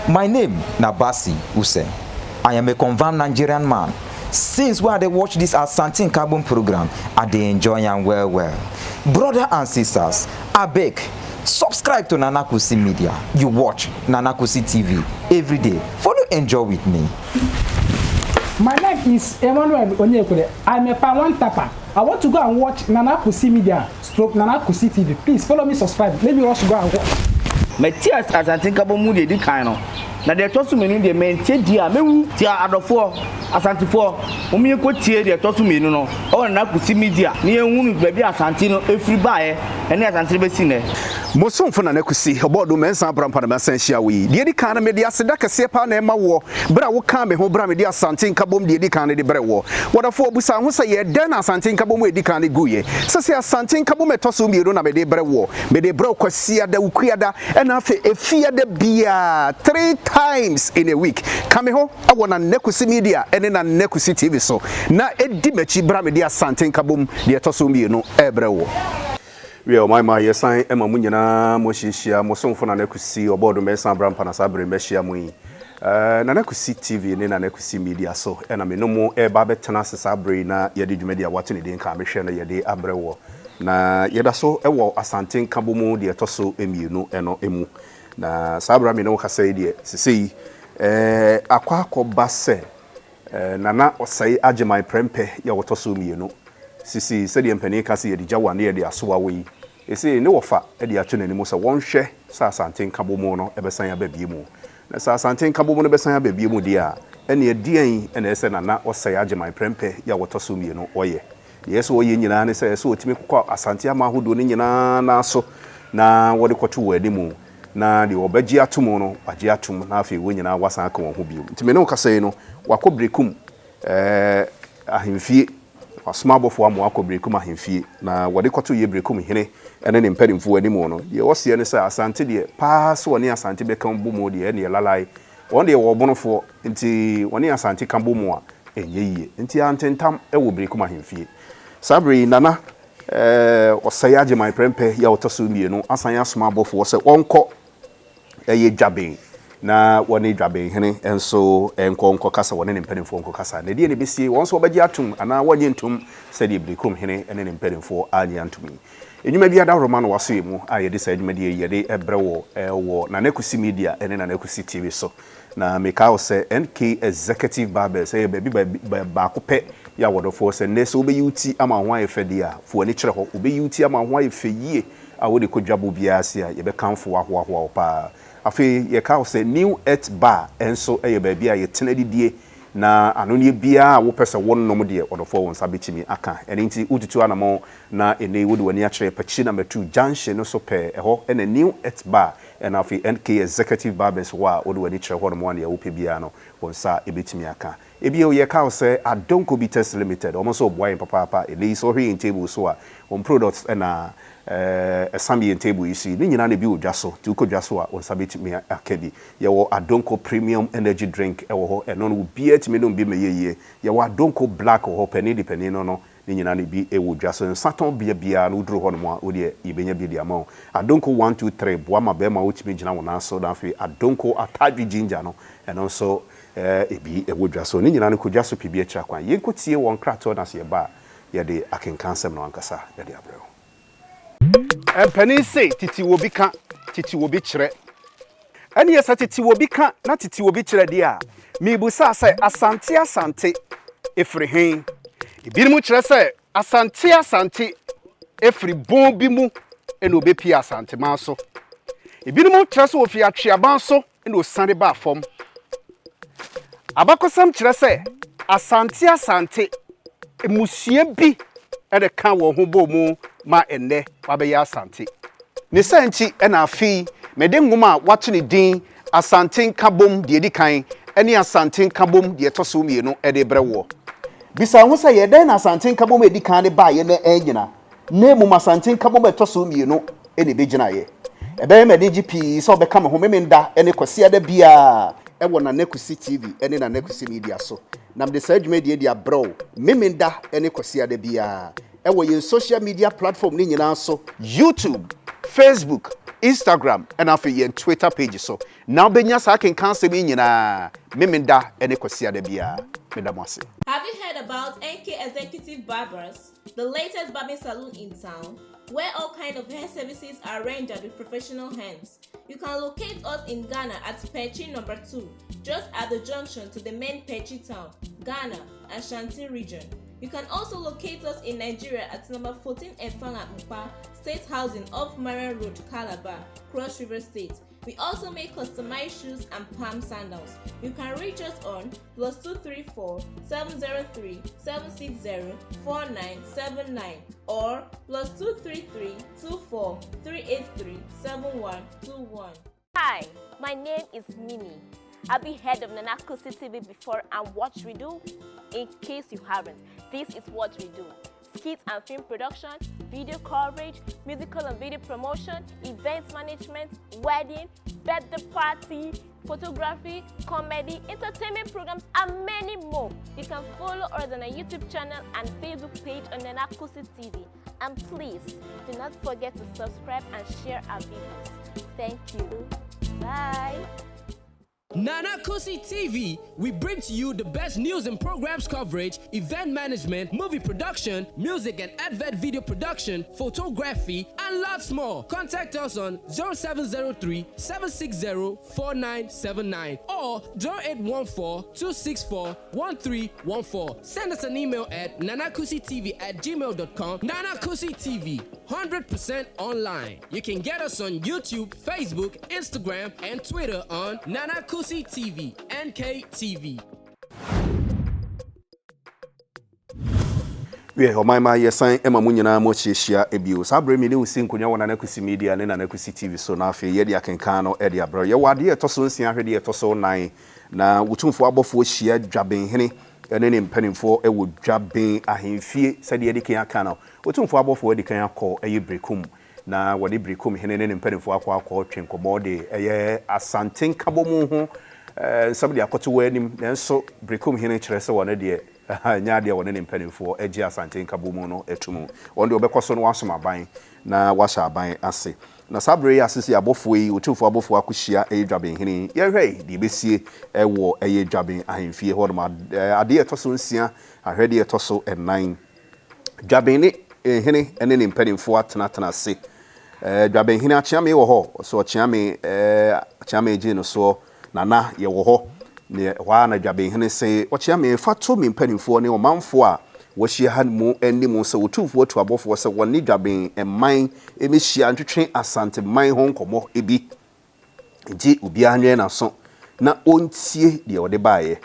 My name na Basi Use. I am a confirmed Nigerian man. Since wey I dey watch this Asante Nkabom program, I dey enjoy am well well. Brother and sisters, abeg subscribe to Nana Kusi Media. You watch Nana Kusi TV every day. Follow enjoy with me. My name is Emmanuel Onyekwere. I'm a Pan Tapper. I want to go and watch Nana Kusi Media stroke Nana Kusi TV. Please follow me, subscribe. Let me rush go and watch. Mate Asante Nkabom mu deɛ ɛdi kan no, na deɛ ɛtɔ so mmienu deɛ mantie die a mɛwu. Tia adɔfoɔ, Asantefoɔ, mom yɛnkɔ tie deɛ ɛtɔ so mmienu no ɛwɔ Nana Kusi Media na yɛnhunu baabi a Asante no ɛfiri baeɛ ɛne Asante no bɛsi nnɛ. Mo somfo Nana Kusi, Ɔbɔɔdo Mensah Abrampah na masan ahyia wo yi. Deɛ ɛdi kan no, mede aseda kɛseɛ paa na ɛma woɔ berɛ a wokaa me ho berɛ a mede Asante Nkabom deɛ ɛdi kan no de brɛ woɔ. Wɔdɔfoɔ, busa ho sɛ yɛɛ dɛn na Asante Nkabom a ɛdi kan no guiɛ? Sɛsɛ Asante Nkabom a ɛtɔ so mmienu na mede brɛ woɔ. Mede brɛ wo Kwasiada, Wukuada, ɛna afei Efiada biara, three times in a week. Ka me ho wɔ Nana Kusi Media ne Nana Kusi TV so na di m'akyi berɛ a mede Asante Nkabom deɛ ɛtɔ so mmienu rebrɛ woɔ. Wiɛ, ɔman mma, yɛsan ma mo nyinaa mo ahyiahyia, mo somfo Nana Kusi, Ɔbɔɔdo Mensah Abrampah na saa bere mɛhyia mo yi. Nana Kusi TV ne Nana Kusi Media so na me ne mo reba abɛtena ase saa bere yi na yɛde dwumadi a wɔato ne din Ka Mehwɛ no yɛde abrɛ woɔ. Na yɛda so wɔ Asante Nkabomu deɛ ɛtɔ so mmienu no mu. Na saa berɛ a me ne wo kasa yi deɛ, sesei akɔ akɔba sɛ Nana Osei Agyeman Prempeh yɛ ɔtɔ so mmienu. Sesei sɛdeɛ mpanin ka sɛ yɛde gya wo a na yɛde asoa wo yi, sesei ne wɔfa de ato n'anim sɛ wɔnhwɛ sɛ Asante Nkabomu no bɛsan aba bio mu. Na sɛ Asante Nkabom no bɛsan aba bio mu deɛ a, ɛnneɛ deɛn na ɛsɛ sɛ Nana Osei Agyeman Prempeh yi a ɔtɔ so mmienu ɔyɛ? Deɛ ɛsɛ sɛ ɔyɛ nyinaa ne sɛ, ɛsɛ sɛ ɔtumi kokɔ Asante aman ahodoɔ no nyinaa nan so na wɔde kɔto wɔn anim, na deɛ wɔbɛgye atom no, wɔagye atom, na afei wɔn nyinaa wɔasan aka wɔn ho bio. Nti me ne wo kasa yi no, wakɔ Berekum ahemfie. Wasoma abɔfoɔ ama wɔakɔ Berekum ahemfie, na wɔde kɔto yɛ Berekum hene ne ne mpanimfoɔ anim no, deɛ wɔseɛ ne sɛ, Asante deɛ, paa sɛ wɔne Asante bɛka bɔ mu deɛ, ɛnneɛ lalae. Wɔn deɛ wɔwɔ Bonofoɔ, nti wɔne Asante ka bɔ mu a, ɛnyɛ yie. Nti antentam wɔ Berekum ahemfie. Saa berɛ yi, Nana Ɔsɛe Agyeman Prɛmpɛ yi a ɔtɔ so mmienu asan asoma abɔfoɔ sɛ wɔnkɔ yɛ dwaben na wɔne dwabenhene nso nkɔ nkɔkasa, wɔne ne mpanimfoɔ nkɔkasa. Na ɛdeɛn na ɛbɛsie? Wɔn nso wɔbɛgye atom anaa wɔnnye ntom sɛdeɛ Berekum hene ne ne mpanimfoɔ annye antom yi? Nnwuma bi adaworoma na wɔaso yɛn mu a yɛde saa dwumadie yi yɛde brɛ wo wɔ Nana Kusi Media ne Nana Kusi TV so. Na mekae wo sɛ NK Executive Barbers yɛ baabi baako pɛ yɛ a wɔdɔfoɔ sɛ nnɛ sɛ wobɛyi wo ti ama wo ho ayɛ fɛ deɛ a, fa w'ani kyerɛ hɔ. Wobɛyi wo ti ama wo ho ayɛ fɛ yie a wode kɔ dwabɔ biara ase a, yɛbɛkamfo wo ahoahoa wo paa. Afei yɛka wo sɛ New Earth Bar nso yɛ baabi a yɛtena didie na anonneɛ biara a wopɛ sɛ wonom deɛ, ɔdɔfoɔ wo nsa bɛtumi aka. Ɛno nti wotutu anamɔn na ɛnnɛ yi wode w'ani akyerɛ Pakyi Number Two Junction no so pɛɛ, ɛhɔ na New Earth Bar ɛna afei NK Executive Barbers hɔ a wode w'ani kyerɛ hɔnom a nea wopɛ biara no wo nsa bɛtumi aka. Ebio, yɛka wo sɛ Adonko Bitters Limited, wɔn nso reboa yɛn papaapa. Ɛnnɛ yi, sɛ wohwɛ yɛn table so a, wɔn products na ɛsam yɛn table yi so yi. Ne nyinaa na ebi wɔ dwa so, nti wokɔ dwa so a, wo nsa bɛtumi aka bi. Yɛwɔ Adonko Premium Energy Drink wɔ hɔ, ɛno no obiara tumi nom bi ma ɛyɛ yie. Yɛwɔ Adonko Black wɔ hɔ, panin de panin no no, ne nyinaa no ebi wɔ dwa so. Nsa tɔn bea biara no, woduru hɔnom a, wo deɛ yɛbɛnya bi de ama wo. Adonko One Two Three boa ma bɛrima wotumi gyina wo nan so, na afei Adonko Atadwe Ginger no, ɛno nso Ebi wɔ dwa so. Ne nyinaa no kɔ dwa so pɛ bi akyira kwan. Yɛnkɔ tie wɔn nkratoɔ na sɛ yɛba a, yɛde akenkan asɛm no ankasa de abrɛ wo. Mpanin se tete wɔ bi ka, tete wɔ bi kyerɛ. Ɛneɛ sɛ tete wɔ bi ka na tete wɔ bi kyerɛ deɛ a, mebusa sɛ Asante Asante ɛfiri he? Ebinom kyerɛ sɛ Asante Asante ɛfiri bon bi mu na ɔbɛpie Asanteman so. Ebinom kyerɛ sɛ ɔfiri Atweaban so na osiane baa fam. Abakɔsɛm kyerɛ sɛ Asante Asante mmusua bi na ɛka wɔn ho bɔɔ mu ma ɛnnɛ wɔabɛyɛ Asante. Ne saa nti na afe yi mede nwoma a wɔato ne din Asante Nkabom Deɛ Ɛdi Kan ne Asante Nkabom Deɛ Ɛtɔ So Mmienu de rebrɛ woɔ. Bisa wo ho sɛ, 'Yɛ dɛn na Asante Nkabom a ɛdi kan no baeɛ na annyina? na mmom Asante Nkabom a ɛtɔ so mmienu na ɛbɛgyinaeɛ. Ɛbɛyɛ me anigye pii sɛ wobɛka me ho Memenda ne Kwasiada biara wɔ Nana Kusi TV ne Nana Kusi Media so. Na mede saa dwumadie yi de abrɛ wo Memenda ne Kwasiada biara wɔ yɛn social media platform no nyinaa so, YouTube, Facebook, Instagram ɛna afei yɛn Twitter page so na wobɛnya saa akenkan asɛm yi nyinaa Memenda ne Kwasiada biara. Meda mo ase. Have you heard about NK Executive Barbers, the latest barbing salon in town, where all kind of hair services are rendered with professional hands? You can locate us in Ghana at Pechi number 2, just at the junction to the main Pechi town, Ghana, Ashanti region. You can also locate us in Nigeria at number 14 Efanga Mpa, State Housing off Marian Road, Calabar, Cross River State. We also make customized shoes and palm sandals. You can reach us on +234 703 760 4979 or +233 24 383 7121. Hi, my name is Mimi. Have you heard of Nana Kusi TV before and what we do? In case you haven't, this is what we do. Skits and film production, video coverage, musical and video promotion, event management, wedding, birthday party, photography, comedy, entertainment programs, and many more. You can follow us on our YouTube channel and Facebook page on Nana Kusi TV. And please, do not forget to subscribe and share our videos. Thank you. Bye. Nana Kusi TV, we bring to you the best news and programs coverage, event management, movie production, music and advert video production, photography, and lots more. Contact us on 0703 760 4979 or 0814 264 1314. Send us an email at nanakusitv at gmail.com. Nana Kusi TV, 100% online. You can get us on YouTube, Facebook, Instagram, and Twitter on Nana Kusi TV, NKTV. Wiɛ, ɔman ma yɛsan ma mo nyinaa mo akyiahyia bio. Saa berɛ me ne wo si nkonnwa wɔ Nana Kusi Media ne Nana Kusi TV so na afei yɛde akenkan no de abrɛ wo. Yɛwɔ adeɛ a ɛtɔ so nsia ahwedeɛ a ɛtɔ so nan na Otumfoɔ abɔfoɔ hyia Dwabenhene ne ne mpanimfoɔ wɔ Dwaben ahemfie. Sɛdeɛ yɛadi kan aka no, Otumfoɔ abɔfoɔ adi kan akɔ ɛyɛ Berekum na wɔne Berekum hene ne ne mpanimfoɔ akɔ akɔtwe nkɔmmɔ de ɛyɛ Asante nkabɔmu ho nsɛm de akɔto wɔn anim. Nanso Berekum hene kyerɛ sɛ wɔn deɛ ɛnyɛ adeɛ a wɔne ne mpanimfoɔ gye Asante nkabɔmu no to mu. Wɔn deɛ wɔbɛkɔ so na wɔasom aban na wɔahyɛ aban ase. Na saa berɛ yi a seesei abɔfoɔ yi, Otumfoɔ abɔfoɔ akɔhyia ɛyɛ Dwabenhene yi, yɛnhwɛ deɛ ɛbɛsie wɔ ɛyɛ Dwaben ahemfie hɔ nom. Adeɛ a ɛtɔ so nsia, ahwɛdeɛ a ɛtɔ so nnan. Dwaben ne hene ne ne mpanimfoɔ atenatena ase. Dwaben hene Akyeame wɔ hɔ, ɔsɛ Ɔkyeame, Akyeame gyee no soɔ, Nana, yɛwɔ hɔ. Ne ɛhɔ ara na Dwaben hene se, Ɔkyeame, fa to me mpanimfoɔ ne ɔmanfoɔ a wɔahyia ha mu anim sɛ Otumfoɔ atu abɔfoɔ sɛ wɔne Dwaben man mmɛhyia ntwetwe Asanteman ho nkɔmmɔ bi. Enti obiara nwɛn n'aso na ɔntie deɛ ɔde baeɛ.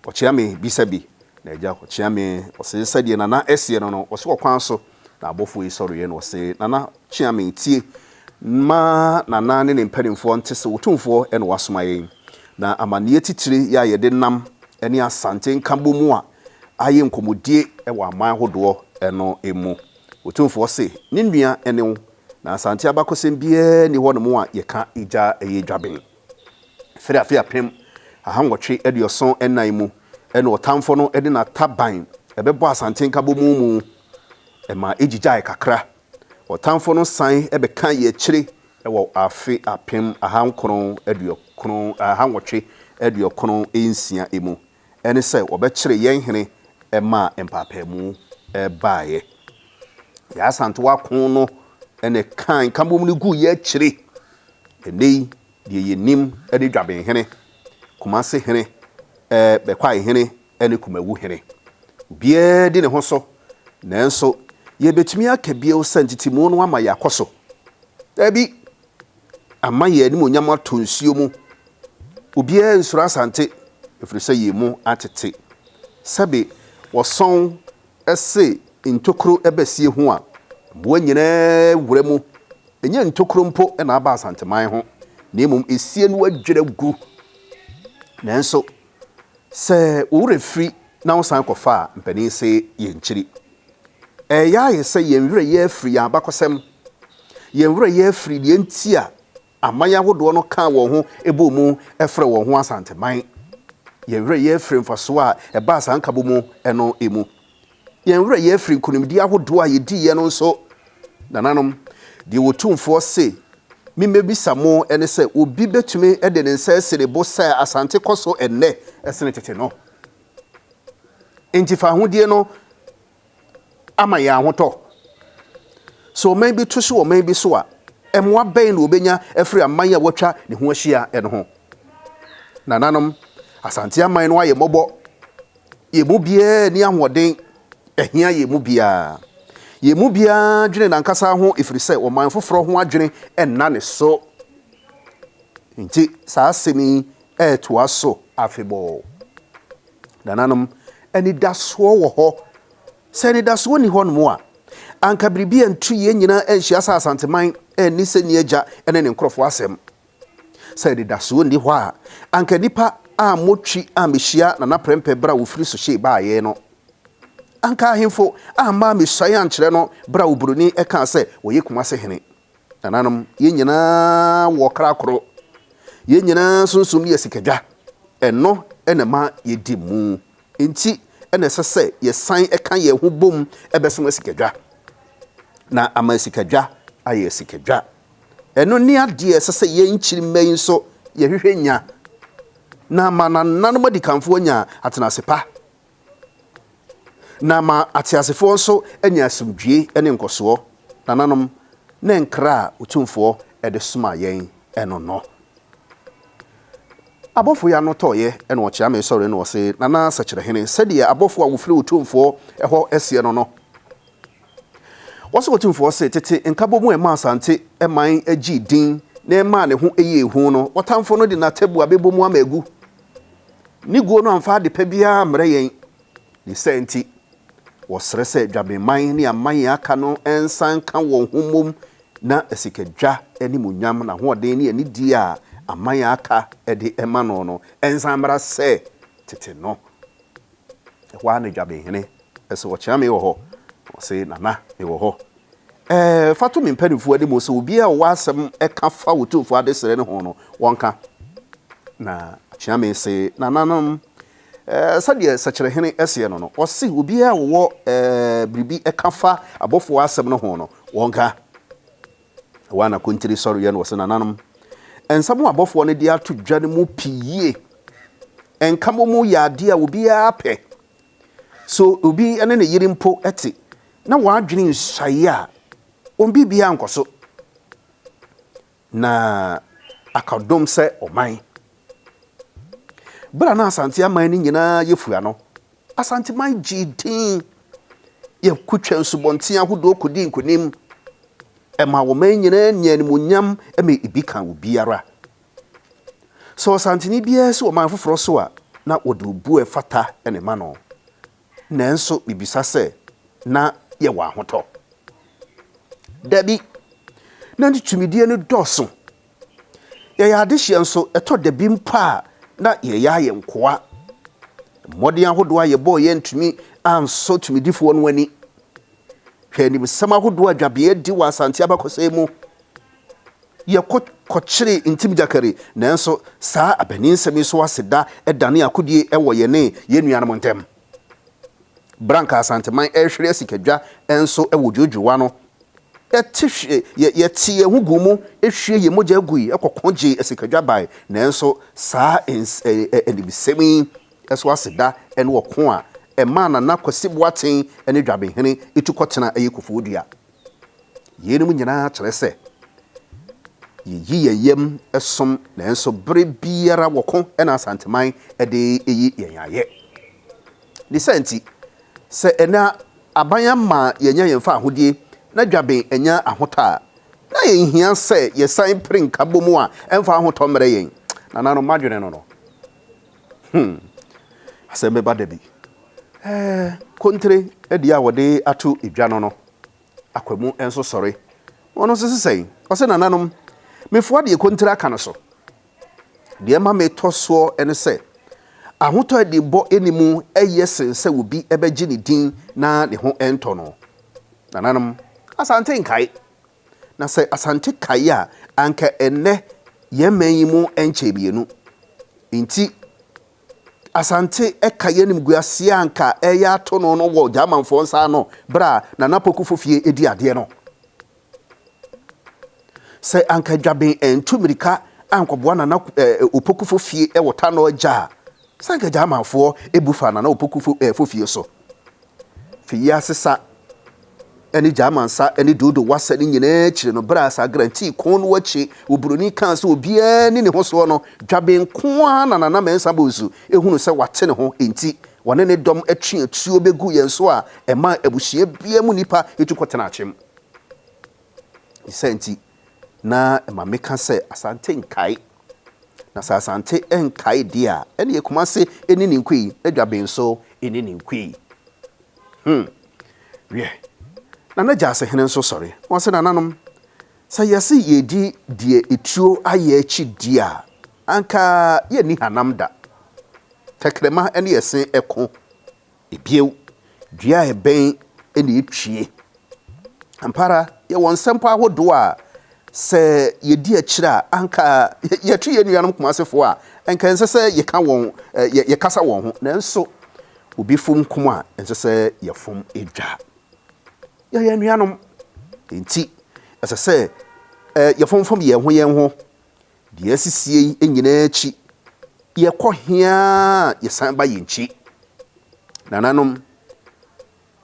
Ɔkyeame bisa bi, na agya Ɔkyeame ɔse sɛdeɛ Nana seɛ no no, ɔse ɔkwan so na abɔfoɔ yi sɔreeɛ na ɔse, Nana Kyeame tie, ma Nana ne ne mpanimfoɔ nte sɛ Otumfoɔ na wasoma yɛn, na amanneɛ titire yi a yɛde nam ne Asante nkabom a ayɛ nkɔmmɔdie wɔ aman ahodoɔ no mu. Otumfoɔ se, ne nua ne wo, Na Asante abakɔsɛm biara nni hɔ nom a yɛka gya ɛyɛ dwaben. Firi afe 1874 mu na ɔtamfo no de n'ataban bɛbɔ Asante nkabomu mu ma egyigyae kakra. Ɔtamfo no san bɛka yɛn akyire wɔ afe 19, 1896 mu. Ɛne sɛ wɔbɛkyere yɛn hene maa mpaapaemu baeɛ. Yaa Asantewaa ko no na ɛkaa nkabom no guu yɛn akyire. Ɛnnɛ yi, deɛ yɛnim ne Dwabenhene, Kumase hene, Bɛkwae hene ne Kumawu hene. Obiara di ne ho so, nanso yɛbɛtumi aka bio sɛ ntetemu no ama yɛakɔ so? Dabi! Ama yɛn animuonyam atɔ nsuo mu. Obiara nsuro Asante, ɛfiri sɛ yɛn mu atete. Sɛbe wɔsɔn se ntokuro ba sie ho a, mmoa nyinaa wura mu. Ɛnyɛ ntokuro mpo na aba Asanteman ho, na mmom esie no adwira gu. Nanso sɛ wo werɛ firi na wosan kɔfa a, mpanin se yɛnkyiri. Ɛreyɛ ayɛ sɛ yɛn werɛ yɛ afiri yɛn abakɔsɛm. Yɛn werɛ yɛ afiri deɛ nti a aman ahodoɔ no kaa wɔn ho bɔɔ mu frɛɛ wɔn ho Asanteman. Yɛn werɛ yɛ afiri mfasoɔ a ɛbaa saa nkabom no mu. Yɛn werɛ yɛ afiri nkonimdie ahodoɔ a yɛdiiɛ no nso. Nananom, deɛ Otumfoɔ se. Memmɛbisa mo ne sɛ obi bɛtumi de ne nsa asi ne bo sɛ Asante kɔ so ɛnnɛ sene tete no? Enti fahodie no ama yɛn ahotɔ? Sɛ ɔman bi to hyɛ ɔman bi so a, mmoa bɛn na ɔbɛnya afiri aman a wɔatwa ne ho ahyia no ho? Nananom, Asante aman no ayɛ mmɔbɔ. Yɛn mu biara nni ahoɔden, ɛhia yɛn mu biara. Yɛn mu biara dwene n'ankasa ho ɛfiri sɛ ɔman foforɔ ho adwene nna ne so. Nti saa asɛm yi retoa so afebɔɔ. Nananom, anidasoɔ wɔ hɔ. Sɛ anidasoɔ nni hɔnom a, anka biribi antu yɛn nyinaa anhyia sɛ Asanteman anni sɛ nni agya ne ne nkorɔfoɔ asɛm. Sɛ anidasoɔ nni hɔ a, anka nnipa ammɔ twi ammɛhyia Nana Prɛmpɛ berɛ a wɔfiri Sohyee baeɛ no. Anka ahemfo amma ammɛsuae ankyerɛ no berɛ a Oburoni kaa sɛ ɔyɛ Kumase hene. Nananom, yɛn nyinaa wɔ kra koro. Yɛn nyinaa sunsum yɛ sikadwa. Ɛno na ɛma yɛdi mu. Enti na ɛsɛ sɛ yɛsan ka yɛn ho bom bɛsom asikadwa, na ama asikadwa ayɛ asikadwa. Ɛno ne adeɛ a ɛsɛ sɛ yɛn nkyirimma yi nso yɛhwehwɛ nya, na ama nananom adikanfoɔ anya atenase pa, na ama ateasefoɔ nso anya asomdwie ne nkɔsoɔ. Nananom, ne nkra a Otumfoɔ de somaa yɛn no no. Abɔfoɔ yi ano tɔeɛ na ɔkyeame sɔree na ɔse, Nana Sɛkyerɛhene, sɛdeɛ abɔfoɔ a wɔfiri Otumfoɔ hɔ seɛ no no, Wɔse Otumfoɔ se tete nkabom a ɛmaa Asante man gyee din na ɛmaa ne ho yɛɛ hu no, ɔtamfo no de n'atabua bɛbɔ mu ama agu. Ne guo no amfa adepa biara ammrɛ yɛn. Ne saa nti, wɔsrɛ sɛ Dwabenman ne aman a aka no nsan nka wɔn ho mmom na sikadwa animuonyam, n'ahoɔden ne anidie a aman a aka de ma no no nsan mmra sɛ tete no. Ɛhɔ ara na Dwabenhene se, Ɔkyeame wɔ hɔ? Ɔse, Nana, mewɔ hɔ. Ɛɛ, fa to me mpanimfoɔ anim sɛ obiara a ɔwɔ asɛm ka fa Otumfoɔ adesrɛ no ho no, wɔnka. Na Kyeame se, Nananom, ɛɛ, sɛdeɛ Sɛkyerɛhene seɛ no no, ɔse obiara a ɔwɔ ɛɛ, biribi ka fa abɔfoɔ asɛm no ho no, wɔnka. Ɛhɔ ara na Kontiri sɔreeɛ na ɔse, Nananom, nsɛm a abɔfoɔ no de ato dwa no mu pii yie. Nkamomu yɛ adeɛ a obiara pɛ. So obi ne ne yere mpo te na wɔn adwene nsuae a, wɔn biribiara nkɔ so? Na akadom sɛ ɔman. Bere a na Asante aman no nyinaa yɛ fua no, Asanteman gyee din. Yɛkotwaa nsubɔnten ahodoɔ kɔdii nkonim. Ɛmaa ɔman nyinaa nyaa animuonyam ma ebi kaa obiara. Sɛ Ɔsanteni biara si ɔman foforɔ so a, na wɔde obu a ɛfata na ɛma no. Nanso mebisa sɛ, na yɛwɔ ahotɔ? Dabi. Na ne tumidie no dɔɔso. Yɛyɛ adehyeɛ nso, ɛtɔ da bi mpo a na yɛyɛ ayɛ nkoa. Mmɔden ahodoɔ a yɛbɔeɛ antumi ansɔ tumidifoɔ no ani. Hwɛ animsɛm ahodoɔ a Dwabea adi wɔ Asante abakɔsɛm mu. Yɛkɔ kɔkyeree Ntim Gyakari, nanso saa abaninsɛm yi so aseda danee akodie wɔ yɛne yɛn nuanom ntam. Berɛ a anka Asanteman rehwere asikadwa nso wɔ Dwodwowa no, yɛte hwe, yɛ, yɛtee yɛn ho guu mu, hwie yɛn mogya gui kɔko gyee asikadwa bae, nanso saa ns, ɛ, ɛ, animsɛm yi so aseda ne ɔko a ɛmaa Nana Kwasi Boateng ne Dwabenhene tu kɔtena ɛyɛ Kofoɔdua. Yeinom nyinaa kyerɛ sɛ yɛyi yɛn yam som nanso bere biara wɔko na Asanteman de yi yɛn ayɛ. Ne saa nti, sɛ ɛnnɛ aban ama yɛanya yɛn fawohodie na Dwaben anya ahotɔ a, na ɛnhia sɛ yɛsan pere nkabom a ɛmfa ahotɔ mmrɛ yɛn. Nananom, m'adwene no no. Hmm, asɛm bɛba da bi. Ɛɛ, kontire deɛ a wɔde ato dwa no no, Akwamu nso sɔre. Ɔno nso se sɛn? Ɔse, Nananom, mefoa deɛ kontire aka no so. Deɛ ɛma metɔ soɔ ne sɛ, ahotɔ adibɔ nni mu yɛ sen sɛ obi bɛgye ne din na ne ho ntɔ no. Nananom, Asante nkae. Na sɛ Asante kae a, anka ɛnnɛ yɛn man yi mu nkyɛɛ mmienu. Nti, Asante kae animguaseɛ a anka ɛreyɛ ato no no wɔ Germanfoɔ nsa ano berɛ a Nana Poku Fofie di adeɛ no. Sɛ anka Dwaben antu mmirika ankɔboa Nana Opoku Fofie wɔ Tanɔ Agya a, sɛ anka Gyamanfoɔ bu faa Nana Opoku Fofie so. Fiyiasesa ne Gyamansa ne Dodo Wasa no nyinaa akyiri no, berɛ a saa Grantii ko no akyi Oburoni kaa sɛ obiara nni ne ho soɔ no, Dwaben nko ara na Nana Mensah Bonsu hunu sɛ wate ne ho nti, ɔne ne dɔm twee atuo bɛguu yɛn so a ɛmaa abusua biara mu nnipa tu kɔtenaa Akyem. Ne saa nti, na ɛma meka sɛ Asante nkae. Na sɛ Asante nkae deɛ a, ɛneɛ Kumase nni ne nkoe, na Dwaben nso nni ne nkoe. Hmm. Wiɛ, Nana Gyasehene nso sɔre, na ɔse, Nananom, sɛ yɛse yɛredi deɛ etuo ayɛ akyi deɛ a, anka yɛnni hanam da. Tɛkrɛma ne ɛse ko. Bio, dua a ɛbɛn na etwie. Ampa ara, yɛwɔ nsɛmpɔ ahodoɔ a sɛ yɛdi akyire a, anka yɛto yɛn nuanom Kumasefoɔ a, anka ɛnsɛ sɛ yɛka wɔn, yɛkasa wɔn ho. Nanso, obi fom kum a, ɛnsɛ sɛ yɛfom dwa. Yɛyɛ anuanom, enti ɛsɛ sɛ yɛfomfom yɛn ho yɛn ho. Deɛ asisie yi nyinaa akyi, yɛkɔ he ara a, yɛsan ba yɛn nkyi. Nananom,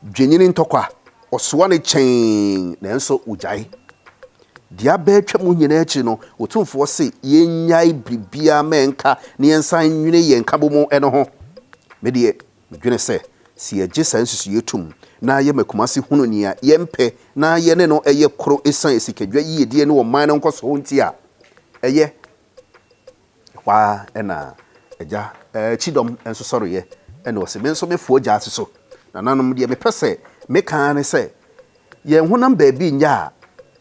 dwenyini ntɔkwa, ɔsoa no kyɛnn, nanso wogyae. Deɛ aba atwa mu nyinaa akyi no, Otumfoɔ se yɛnnyae biribiara ma ɛnka na yɛnsan nnwene yɛn nkabomu no ho. Me deɛ, medwene sɛ, sɛ yɛgye saa nsusuiɛ tom na yɛma Kumasi hunu nea yɛmpɛ na yɛne no yɛ koro esiane sikadwa yiyedie ne ɔman no nkɔsoɔ nti a, ɛyɛ. Ɛhɔ ara na agya Kyidɔm nso sɔreeɛ na ɔse, Me nso mefoa gyaase so. Nananom, deɛ mepɛ sɛ meka ara ne sɛ, yɛn honam baabi nyɛ a,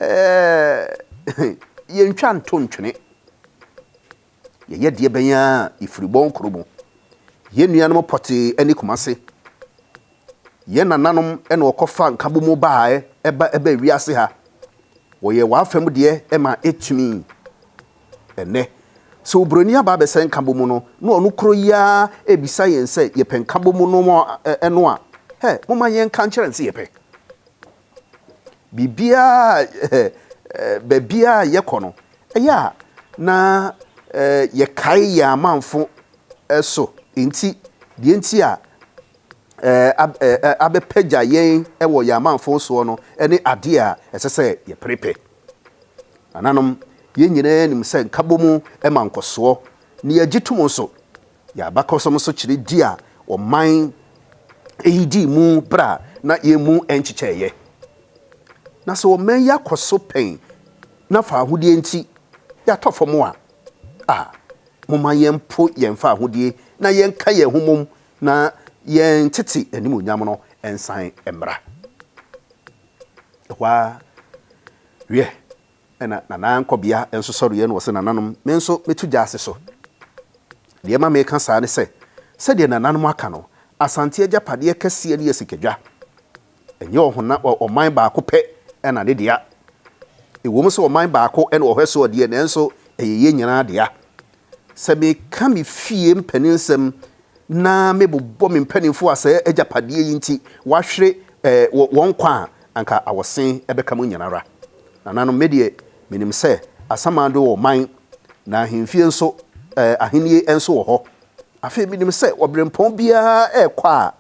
ɛɛ, yɛntwa nto ntwene. Yɛyɛ deɛ bɛn ara a, yɛfiri bɔn koro mu. Yɛn nuanom pɔtee ne Kumase. Yɛn nananom na wɔkɔfa nkabomu baaɛ ɛba ɛbaa wiase ha. Wɔyɛɛ wɔn afam deɛ ma ɛtumii. Ɛnnɛ, sɛ oburoni aba abɛsɛe nkabomu no na ɔno koro yi ara rebisa yɛn sɛ yɛpɛ nkabomu no no a, hɛ, momma yɛnka nkyerɛ no sɛ yɛpɛ. Biribiara, baabiara a yɛkɔ no, ɛyɛ a na yɛkae yɛn amanfo so. Enti, deɛ nti a abɛpagya yɛn wɔ yɛn amanfo soɔ no ne adeɛ a ɛsɛ sɛ yɛpere pɛ. Nananom, yɛn nyinaa nim sɛ nkabom ma nkɔsoɔ, na yɛgye tom nso. Yɛn abakɔsɛm nso kyerɛ di a ɔman yi dii mu berɛ a na yɛn mu nkyekyɛeɛ. Na sɛ ɔman yi akɔ so pɛn na faahodie nti yɛatɔ fam a, a, momma yɛmpo yɛn faahodie na yɛnka yɛn ho mmom na yɛn tete animuonyam no nsan mmra. Ɛhɔ ara, wiɛ, ɛna Nana Nkɔbea nso sɔreeɛ na ɔse, Nananom, me nso mɛtu gyaase so. Deɛ ɛma meka saa ne sɛ, sɛdeɛ nananom aka no, Asante agyapadeɛ kɛseɛ ne asikadwa. Ɛnyɛ ɔhona, ɔman baako pɛ na ne dea. Ɛwom sɛ ɔman baako na ɔhwɛ soɔ deɛ, nanso ɛyɛ yɛn nyinaa dea. Sɛ meka me fie mpaninsɛm na mebobɔ me mpanimfoɔ a saa agyapadeɛ yi nti wɔahwere wɔn nkwa a, anka awɔsen bɛka mo nyinara. Nananom, me deɛ menim sɛ Asamando wɔ ɔman, na ahemfie nso, ahennie nso wɔ hɔ. Afei menim sɛ ɔberempɔn biara rekɔ a,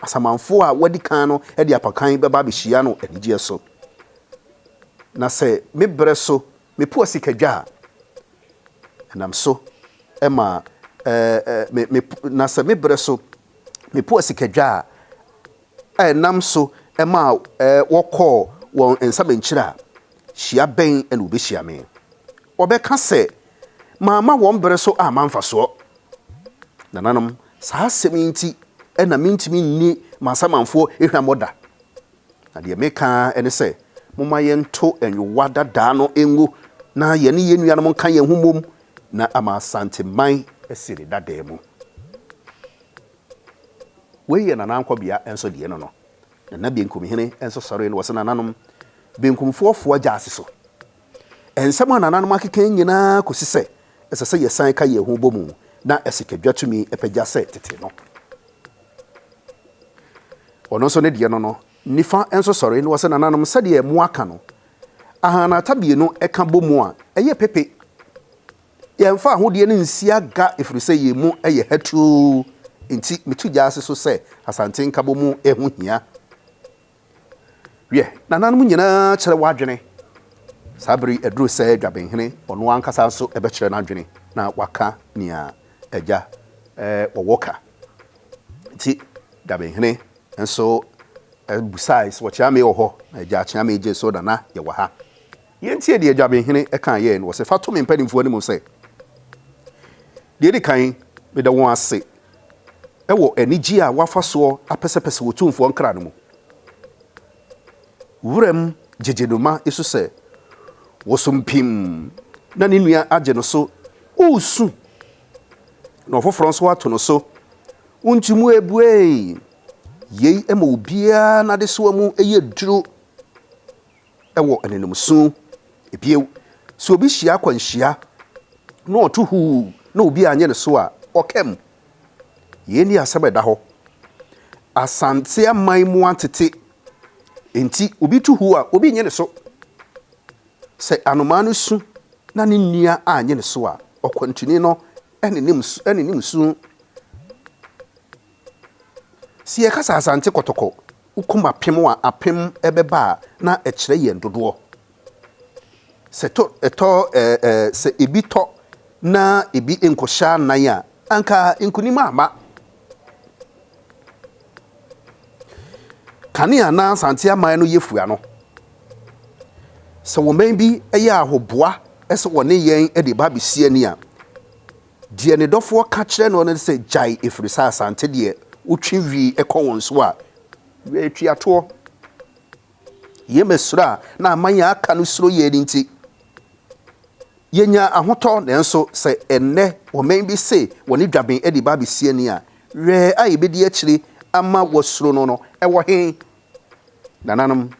Asamanfoɔ a wɔadi kan no de apakan bɛba abɛhyia no anigyeɛ so. Na sɛ me berɛ so mepo asikadwa a, ɛnam so ma me, me, na sɛ me berɛ so mepo asikadwa a, a ɛnam so ma wɔkɔɔ wɔn nsamankyire a, hyia bɛn na wɔbɛhyia me? Wɔbɛka sɛ, Mamma wɔn berɛ so amma mfasoɔ. Nananom, saa asɛm yi nti na mentumi nni m'asamanfoɔ hwammɔ da. Na deɛ meka ara ne sɛ, momma yɛnto nwowa dadaa no ngu na yɛne yɛn nuanom nka yɛn ho mmom na ama Asanteman asi ne dadaa mu. Wei yɛ Nana Ankɔbea nso deɛ no no. Nana Benkumhene nso sɔree na ɔse, Nananom, Benkumfoɔ foa gyaase so. Nsɛm a nananom akeka yi nyinaa kɔsi sɛ ɛsɛ sɛ yɛsan ka yɛn ho bɔ mu na asikadwa tumi pagya sɛ tete no. Ɔno nso ne deɛ no no, nifa nso sɔre na ɔse, Nananom, sɛdeɛ moaka no, Ahanata mmienu ka bɔ mu a, ɛyɛ pepe. Yɛmfa ahodeɛ no nsi aga ɛfiri sɛ yɛn mu yɛ hatuu nti meto gya ase so sɛ Asante nkabɔmu ho hia. Wiɛ, nananom nyinaa kyerɛ w'adwene. Saa bere yi aduru sɛ Dwabenhene ɔno ankasa nso bɛkyerɛ n'adwene na waka nea agya wɔwɔ ka. Nti Dwabenhene nso bisae sɛ Ɔkyeame wɔ hɔ? Na agya Akyeame gyee so, Nana, yɛwɔ ha. Yɛntie deɛ Dwabenhene kaa yɛɛ no. Ɔse, Fa to me mpanimfoɔ anim sɛ, deɛ ɛdi kan, meda wɔn ase wɔ anigyeɛ a wɔafa soɔ apɛsɛpɛsɛ Otumfoɔ nkra no mu. Wuram gyegyenoma su sɛ, Wosom pim, na ne nua agye no so, Woresu, na ɔfoforɔ nso ato no so, Wo nti mu abuei. Yei ma obiara n'adesoa mu yɛ duru wɔ ananmusu. Bio, sɛ obi hyia akwanhyia na ɔto huu na obi anyɛ ne so a, ɔka mu. Yei ne asɛm a ɛda hɔ. Asante aman mu atete nti, obi to huu a, obi nyɛ ne so. Sɛ anomaa no su na ne nua anyɛ ne so a, ɔkwantuni no ne nim su. Sɛ yɛka sɛ Asante Kɔtɔkɔ wokum apem a apem bɛba a, na ɛkyerɛ yɛn dodoɔ. Sɛ tɔ ɛtɔ ɛɛ ɛɛ sɛ ebi tɔ na ebi nkɔhyɛ anan a, anka nkunim amma. Kanea na Asante aman no yɛ fua no, sɛ ɔman bi yɛ ahoboa sɛ wɔne yɛn de ba abɛsi ani a, Deɛ ne dɔfoɔ ka kyerɛ no ne sɛ gyae ɛfiri sɛ Asante deɛ wotwe wie kɔ wɔn so a, tua toɔ. Yei suro a na aman a aka no suro yɛn nti, yɛnya ahotɔ nanso sɛ ɛnnɛ ɔman bi se wɔne Dwaben de ba abɛsi ani a, werɛ a yɛbɛdi akyire ama wɔasuro no no, ɛwɔ he? Nananom,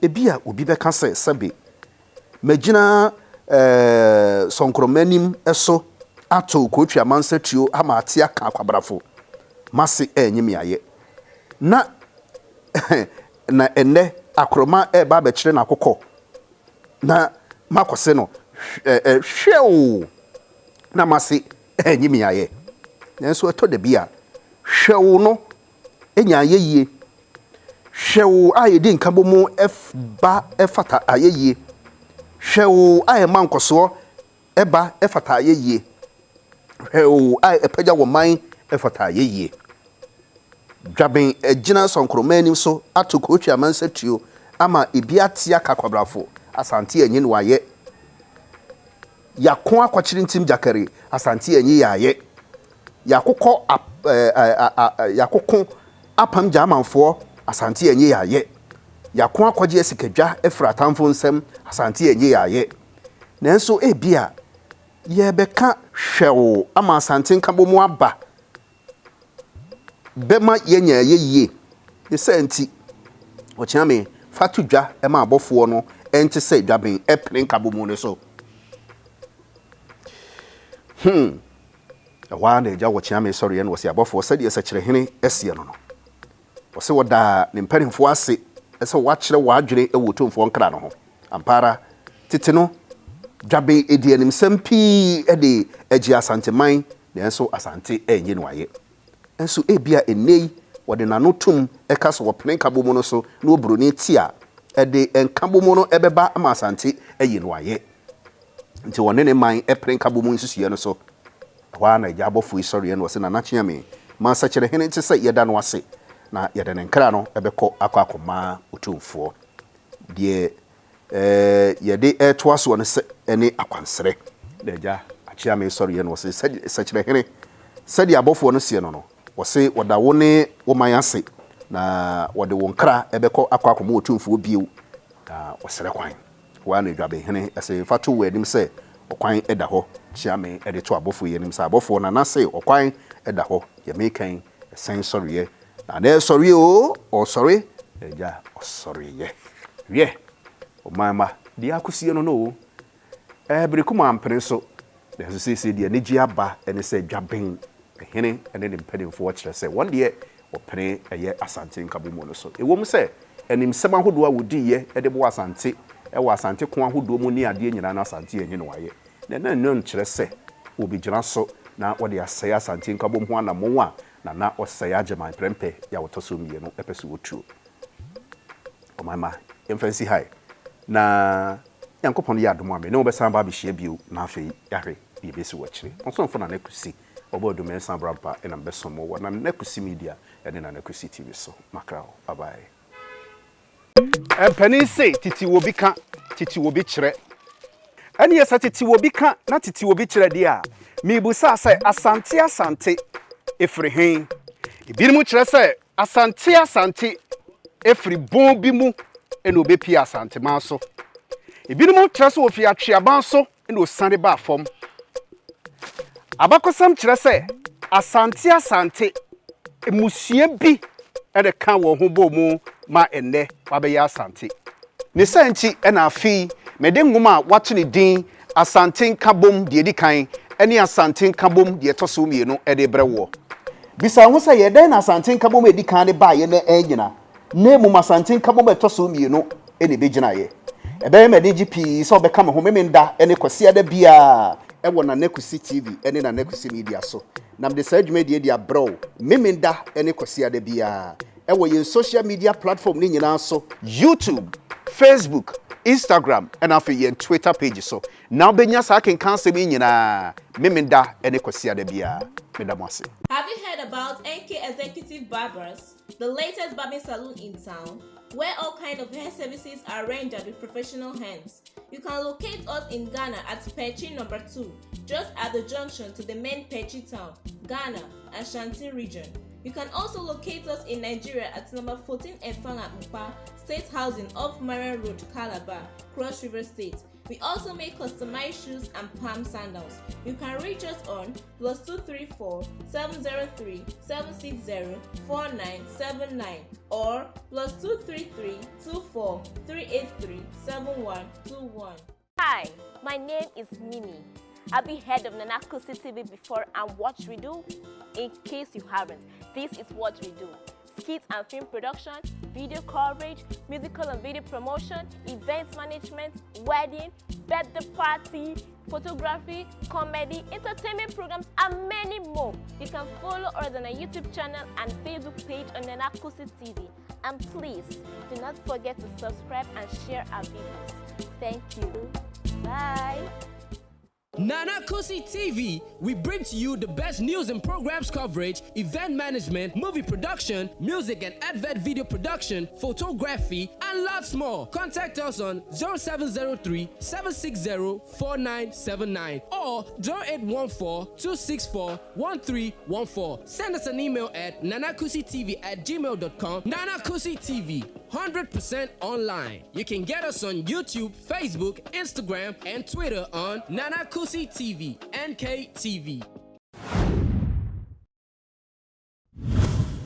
ebia obi bɛka sɛ sɛbe Magyina sɔnkorɔma anim so ato Kootwi amansa tuo ama ate aka akwabrafo. M'ase anyi me ayɛ. Na na ɛnnɛ akorɔma reba abɛkyere n'akokɔ na makɔse no hwɛ o! Na m'ase anyi me ayɛ. Nanso ɛtɔ da bi a, hwɛ o no nya ayɛyie. Hwɛ o a yɛdi nkabom ba fata ayɛyie. Hwɛ o a ɛma nkɔsoɔ ba fata ayɛyie. Hwɛ o a ɛpagya wɔ man fata ayɛyie. Dwaben agyina sɔnkoroma anim so ato Kootwi amansa tuo ama ebi ate aka Kwabrafo Asante anyi no ayɛ. Yɛako akɔkyere ntim gyakari Asante anyi yɛ ayɛ. Yɛakokɔ ap ɛɛ a a yɛakoko apam Gyamanfoɔ, Asante ɛnye yɛ ayɛ. Yɛako akɔgye asikadwa afiri atamfo nsam, Asante ɛnye yɛ ayɛ. Nanso ebia yɛrebɛka hwɛw ama Asante nkabom aba bɛma yɛanya ayɛyie. Ne saa nti, Ɔkyeame, fa to dwa ma abɔfoɔ no nte sɛ dwaben pene nkabom no so. Hmm. Ɛhɔ ara na Agya Wɔkyeame sɔreeɛ na ɔse abɔfoɔ sɛdeɛ sɛkyerɛhene seɛ no no. Ɔse ɔdaa ne mpanimfoɔ ase sɛ wɔakyerɛ wɔn adwene wɔ Otumfoɔ nkra no ho. Ampa ara, tete no, Dwaben dii animsɛm pii de gyee Asanteman nanso Asante annye no ayɛ. Nso ebia ɛnnɛ yi wɔde n'ano tom ka sɛ wɔpene nkabom no so na oburoni te a, ɛde nkabom no bɛba ma Asante ayi no ayɛ. Nti ɔne ne man pere nkabom nsusuiɛ no so. Ɛhɔ ara na agya abɔfoɔ yi sɔreɛ na ɔse, Nana Kyeame, ma Sɛkyerɛhene nte sɛ yɛda no ase, na yɛde ne nkra no bɛkɔ akɔ akɔma Otumfoɔ. Deɛ yɛde retoa soɔ no sɛ ne akwansrɛ. Na agya Akyeame sɔreɛ na ɔse, Sɛkyerɛhene, sɛdeɛ abɔfoɔ no seɛ no no, wɔse wɔda wo ne wo man ase, na wɔde wo nkra bɛkɔ akɔ akɔma Otumfoɔ bio, na wɔsrɛ kwan. Hɔ ara na Dwabenhene se, Fa to w'anim sɛ ɔkwan da hɔ. Kyeame de to abɔfoɔ yi anim sɛ, Abɔfoɔ, Nana se ɔkwan da hɔ. Deɛ mereka yi, ɛsɛn sɔreɛ. Na na ɛresɔre oo, ɔresɔre, na agya ɔsɔreeɛ. Wiɛ, ɔman mma, deɛ akosie no no oo. Ɛɛ, Berekum ampene so. Nanso seesei deɛ anigyeɛ aba ne sɛ Dwaben hene ne ne mpanimfoɔ kyerɛ sɛ wɔn deɛ wɔpene ɛyɛ Asante nkabɔmu no so. Ɛwom sɛ animsɛm ahodoɔ a wɔdiiɛ de boa Asante wɔ Asante ko ahodoɔ mu ne adeɛ nyinaa no Asante anyi no ayɛ. Na na ɛno nkyerɛ sɛ wɔbɛgyina so na wɔde asɛe Asante nkabom ho anammɔn a Nana Osei Agyeman Prempeh a ɔtɔ so mmienu pɛ sɛ ɔtuo. Ɔman mma, yɛmfa nsi ha ɛ. Na Nyankopɔn yɛ adom a, me ne wo bɛsan aba abɛhyia bio na afei yɛahwɛ deɛ ɛbɛsi wɔ akyire. Mo somfo Nana Kusi, Ɔbɔ Adu Mensah Abrampa na mebɛsom mo wɔ Nana Kusi Media ne Nana Kusi TV so. Makra wo. Bye bye. Mpanin se tete wɔ bi ka, tete wɔ bi kyerɛ. Ɛneɛ sɛ tete wɔ bi ka na tete wɔ bi kyerɛ deɛ a, mebusa sɛ Asante Asante ɛfiri he? Ebinom kyerɛ sɛ Asante Asante firi bon bi mu na ɔbɛpue Asanteman so. Ebinom kyerɛ sɛ ɔfiri Atweaban so na ɔsiane baa fam. Abakɔsɛm kyerɛ sɛ Asante Asante mmusua bi na ɛka wɔn ho bɔɔ mu ma ɛnnɛ wɔabɛyɛ Asante. Ne saa nti na afe yi mede nwoma a wɔato ne din Asante Nkabom Deɛ Ɛdi Kan ne Asante Nkabom Deɛ Ɛtɔ So Mmienu de rebrɛ woɔ. Bisa wo ho sɛ, 'Ɛyɛɛ dɛn na Asante Nkabom a ɛdi kan no baeɛ na annyina, na mmom Asante Nkabom a ɛtɔ so mmienu na ɛbɛgyinaeɛ? Ɛbɛyɛ me anigye pii sɛ wobɛka me ho Memenda ne Kwasiada biara wɔ Nana Kusi TV ne Nana Kusi Media so, na mede saa dwumadie yi de abrɛ wo Memenda ne Kwasiada biara wɔ yɛn social media platform no nyinaa so, YouTube, Facebook, Instagram ɛna afei yɛn Twitter page so, na wobɛnya saa akenkan asɛm yi nyinaa Memenda ne Kwasiada biara. Meda mo ase. Have you heard about NK Executive Barbers, the latest barbing salon in town, where all kind of hair services are rendered with professional hands? You can locate us in Ghana at Pechi number 2, just at the junction to the main Pechi town, Ghana, Ashanti region. You can also locate us in Nigeria at number 14 Efanga Mpa, State Housing off Marian Road, Calabar, Cross River State. We also make customized shoes and palm sandals. You can reach us on plus 234 703 760 4979 or plus 233 24 383 7121. Hi, my name is Mimi. Have you heard of Nana Kusi TV before and what we do? In case you haven't, this is what we do. Skits and film production, video coverage, musical and video promotion, event management, wedding, birthday party, photography, comedy, entertainment programs, and many more. You can follow us on our YouTube channel and Facebook page on Nana Kusi TV. And please do not forget to subscribe and share our videos. Thank you. Bye. Nana Kusi TV, we bring to you the best news and programs coverage, event management, movie production, music and advert video production, photography, and lots more. Contact us on 0703 760 4979 or 0814 264 1314. Send us an email at nanakusitv at gmail.com. Nana Kusi TV, 100% online. You can get us on YouTube, Facebook, Instagram, and Twitter on Nana Kusi TV, NKTV.